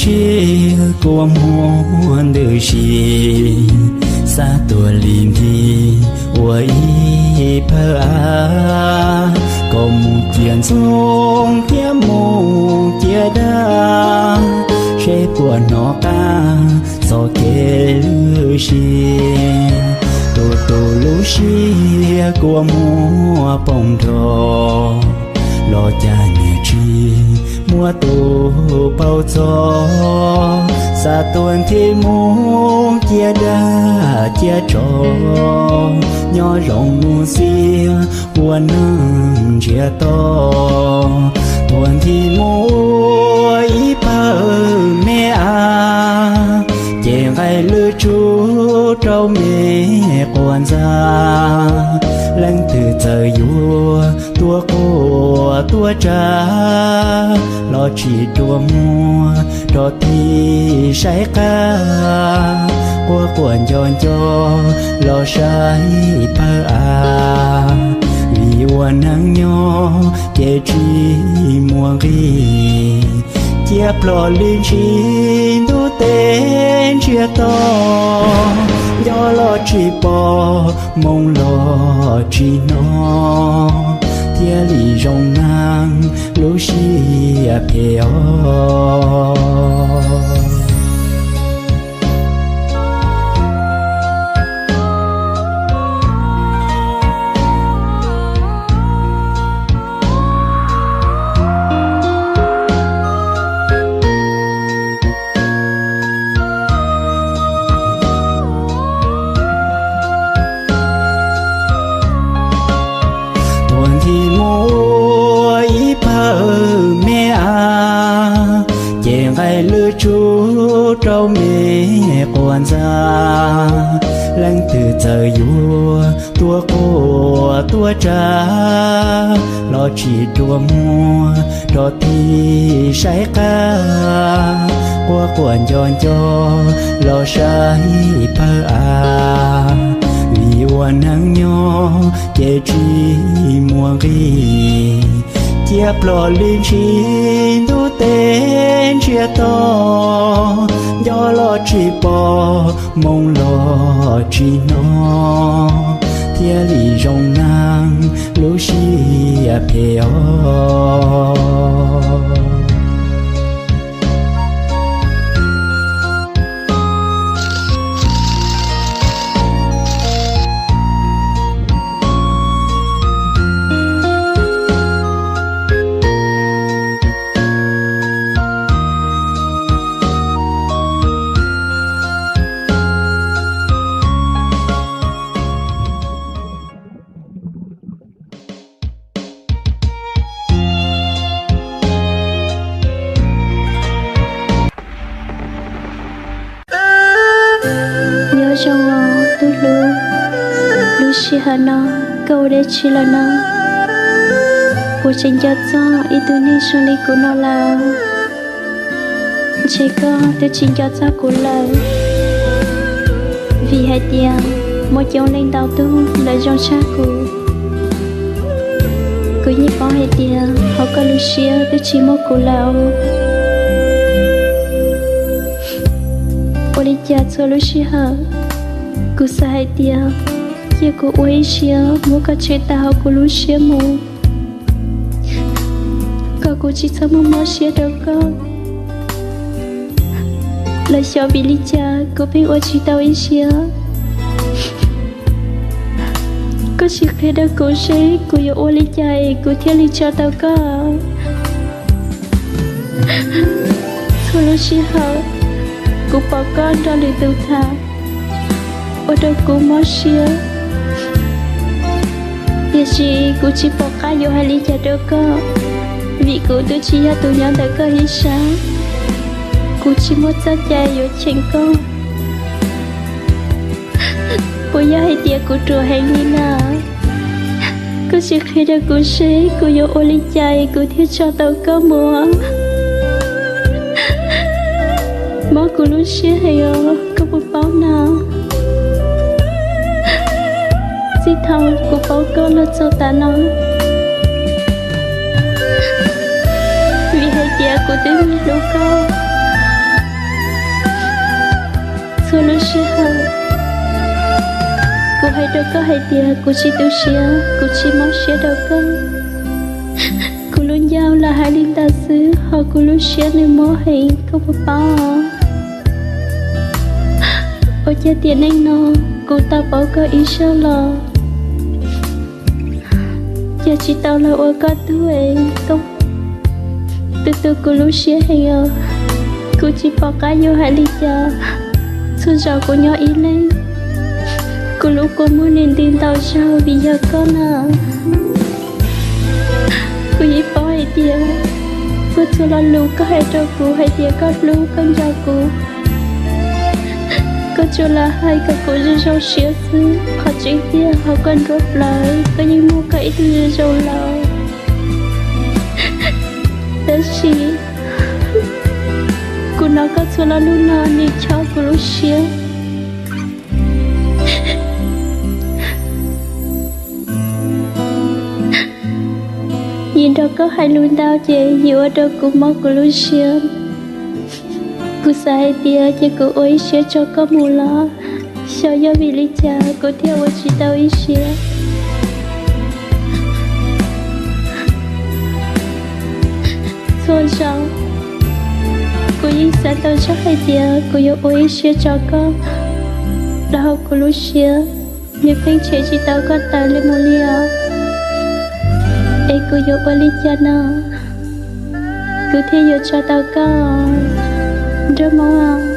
Tsiaj kua muag ntws si, xav tuaj li nthi ua ib phawj av, kom mus ciaj ntxoov thiab mus ciaj dag, seb puas hnov qab txoj kev lwj si. Tus tus lub siab kua muag poob nrho, los cas niam tsis muab tus paub txog. Xav tuaj nthi mus ciaj dag ciaj tsov, nyob zoo mus xiab ua neej ntsiag to. Tuaj nthi mus ua ib phawj me av, ces nqaij lwj tsuj rau me quas ntxa. Leej twg txawm yuav tuaj quaj tuaj tsa, los tsis rua muag rov tig saib qab. Quaj quaj nco nco los saib phawj av, vim ua neej nyob ces tsis muaj nqis. Ciaj plho li ntsis ntuj teb ntsiag to, nco los tsis pom, moo los tsis hnov, thiaj li zoo neeg lub siab phem os. Tuaj nthi mus ua ib phawj me av, ces nqaij lwj tsuj rau me quas ntxa. Leej twg txawm yuav tuaj quaj tuaj tsa, los tsis rua muag rov tig saib qab. Quaj quaj nco nco los saib phawj av, vim ua neej nyob ces tsis muaj nqis. Ciaj plho li ntsis ntuj teb ntsiag to, nco los tsis pom, moo los tsis hnov, thiaj li zoo neeg lub siab phem os. Nyob zoo os tub hlub, lub sij hawm no koj ua dab tsi lawm no? Puas tseem nco txog ib tug neeg zoo li kuv no lawm? Ntshe koj twb tsis nco txog kuv lawm, vim hais tias muaj coob leej ntau tug lawv zoo tshaj kuv. Kuv yeej paub hais tias hauv koj lub siab twb tsis muaj kuv lawm. Ua li cas txhua lub sij hawm kuv xav hais tias cia kuv ua ib siab muab koj tshem tawm hauv kuv lub siab mus, kom kuv tsis txhob muaj mob siab rau koj. Los xyov vim li cas kuv pheej ua tsis tau ib siab. Koj sim qhia rau kuv seb kuv yuav ua li cas es kuv thiaj li tso tau koj. Txhua lub sij hawm kuv pom koj nrog lwm tus tham, ua rau kuv mob siab. Tiam sis kuv tsis pom qab yuav hais li cas rau koj, vim kuv twb tsis yog tus nyob ntawm koj ib sab. Kuv tsis muaj txoj cai yuav cheem koj. Puas yog hais tias kuv ruam heev li na? Koj sim qhia rau kuv seb kuv yuav ua li cas es kuv thiaj tso tau koj mus. Mob kuv lub siab heev os, koj puas paub na? Txij thaum kuv paub koj los txog tav no, vim hais tias kuv twb hlub koj, Txhua lub sij hawm kuv hais rau koj hais tias kuv tsis tu siab, kuv tsis mob siab rau koj. Kuv lub ncauj lam hais li ntawd xwb, ho kuv lub siab nws mob heev koj puas paub? Ua cas tiam neej no kuv tau paub koj ib zaug los cas tsis tau los ua koj tug es koj tu tu kuv lub siab heev os. Kuv tsis pom qab yuav hais li cas, txhua zaus kuv nyob ib leeg, kuv lub kua muag nim nti ntau zaug vim yog koj na. Kuv yeej paub hais tias txhua txhua lo lus koj hais rau kuv hais tias koj hlub koj nco kuv, koj tsuas lam hais kom kuv zoo zoo siab xwb. Qhov tseeb tiag hauv koj nruab plawv koj yeej muaj koj ib tug zoo zoo lawm. Tab sis kuv hnov koj txhua lo lus no nws chob kuv lub siab. Yim nrog koj hais lus ntau ces yim ua rau kuv mob kuv lub siab. Kuv xav hais tias ces kuv ua ib siab tso koj mus los, xyov yog vim li cas kuv thiaj ua tsis tau ib siab. Txhua zaus kuv yeej xav tau zog hais tias kuv yuav ua ib siab tso koj, los hauv kuv lub siab nws pheej tshem tsis tau koj tawm li mus li os. Es kuv yuav ua li cas no kuv thiaj yuav tso tau koj, nraug Hmoob?